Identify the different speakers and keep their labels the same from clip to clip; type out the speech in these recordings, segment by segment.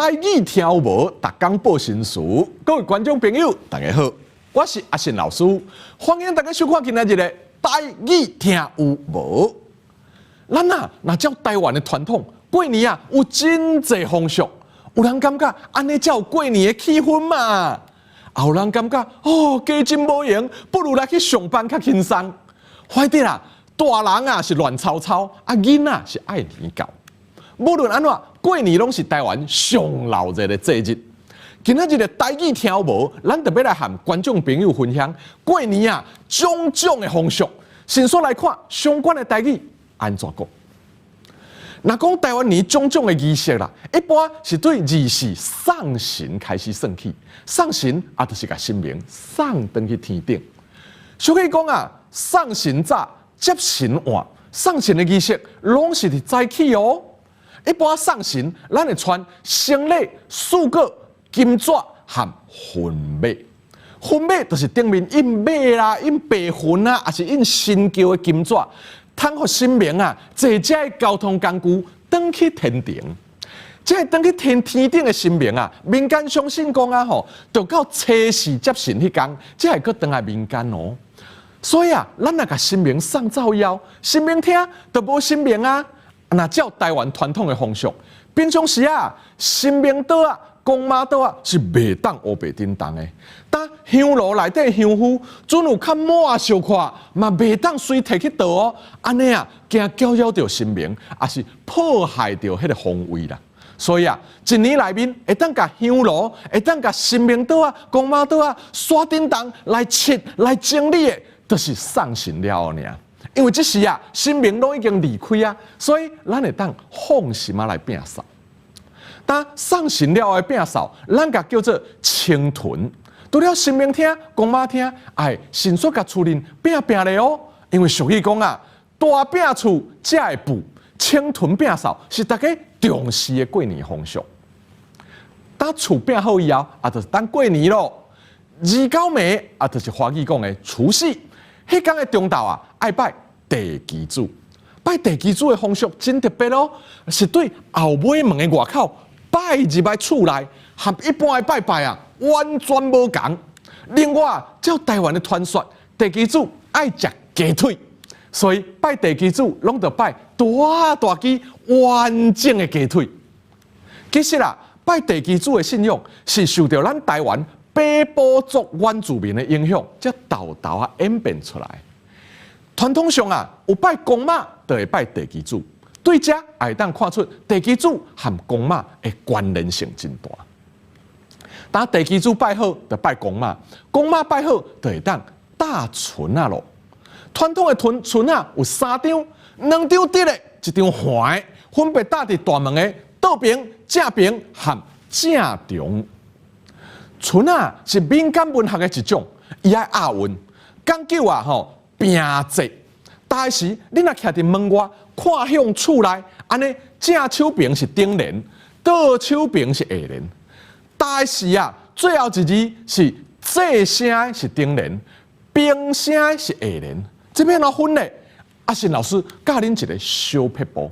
Speaker 1: 台語聽有無？逐工報新詞。各位觀眾朋友，大家好，我是阿信老師，歡迎大家收看今仔日的台語聽有無？咱啊，若照台灣的傳統，過年啊有真濟風俗，有人感覺按呢才有過年的氣氛嘛？也有人感覺哦，加真無閒，不如來去上班較輕鬆。反正啦，大人啊是亂糟糟，啊囡仔是愛黏厚。無論按怎，過年攏是台灣上鬧熱的節日。今仔日的台語聽有無？咱就欲來和觀眾朋友分享過年啊種種的風俗。先說來看相關的台語按怎講？若講台灣年種種的儀式啦，一般是對24送神開始算起。送神啊，就是共神明送轉去天頂。俗語講啊，送神早，接神晚，送神的儀式攏是佇早起哦。一般送神，咱會傳牲禮、水果、金紙和雲馬。雲馬就是頂面印馬啦、印白雲啊，抑是印神轎的金紙，通予神明啊坐這个交通工具轉去天庭。這個轉去天天頂的神明啊，民間相信講啊吼，著到初四接神彼工，才會閣轉來民間哦。所以啊，咱若共神明送走以後，神明廳就無神明啊。若照台灣傳統的風俗，平常時啊，神明桌仔、公媽桌仔是袂當烏白叮當的。當香爐內底香灰，陣有較滿小可，嘛袂當隨提去倒哦。按呢啊，驚攪擾著神明，抑是破壞著彼个方位啦。所以啊，一年內面會當共香爐，會當共神明桌仔、公媽桌仔刷叮當來拭來整理的，就是送神了後爾。因為這時啊，神明攏已經離開啊，所以咱會當放心仔來摒掃。當送神了後的摒掃，咱共叫做清囤。除了神明廳、公媽廳，愛迅速共厝內摒摒咧哦。因為俗語講啊，大摒厝才會富，清囤摒掃是大家重視的過年風俗。當厝摒好以後，啊，就是等過年囉。29暝啊，就是華語講的除夕。彼工的中晝啊，愛拜地基主。拜地基主的風俗真特別哦，是對後尾門的外口拜入來厝內，和一般的拜拜啊完全無仝。另外，照台灣的傳說，地基主愛食雞腿，所以拜地基主攏著拜大大支完整的雞腿。其實啦，拜地基主的信仰是受著咱台灣北部族原住民的影響，才沓沓仔演變出來。傳統上啊，有拜公媽，就會拜地基主。對這也會當看出地基主和公媽的關聯性真大。當地基主拜好，就拜公媽；公媽拜好，就會當搭蓳仔囉。傳統的蓳蓳仔有三張，兩張直的，一張橫的，分別搭佇大門的倒爿、正爿和正中。蓳仔是民間文學的一種，伊愛押韻，講究啊吼平仄。但是你若徛佇門外看向厝內，按呢正手爿是頂聯，倒手爿是下聯。但是啊，最後一字是仄聲是頂聯，平聲是下聯。這欲按怎分咧？阿信老師教恁一个小撇步，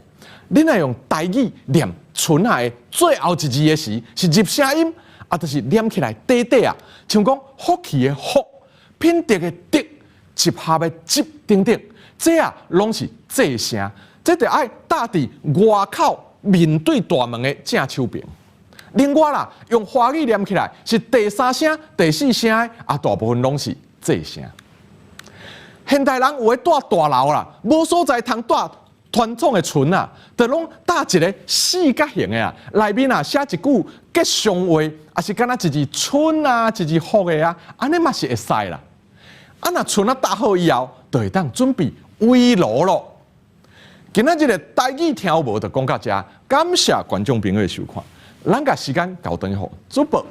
Speaker 1: 恁若用台語念蓳仔的最後一字的時，是入聲音，啊，就是念起來短短啊，像講福氣的福，品德的德，集合的集等等，這啊攏是仄聲，這就愛搭佇外口面對大門的正手爿。另外啦，用華語念起來是第三聲、第四聲的，啊，大部分攏是仄聲。現代人有的蹛大樓啦，無所在通蹛傳統的蓳仔，就攏搭一个四角形的啊，內面啊寫一句吉祥話，抑是敢若一字春啊，一字福的啊，按呢嘛是會使啦。啊，若蓳仔搭好以後，就會當準備圍爐囉。今仔日的台語聽有無就講到遮，感謝觀眾朋友的收看，咱共時間交轉予主播。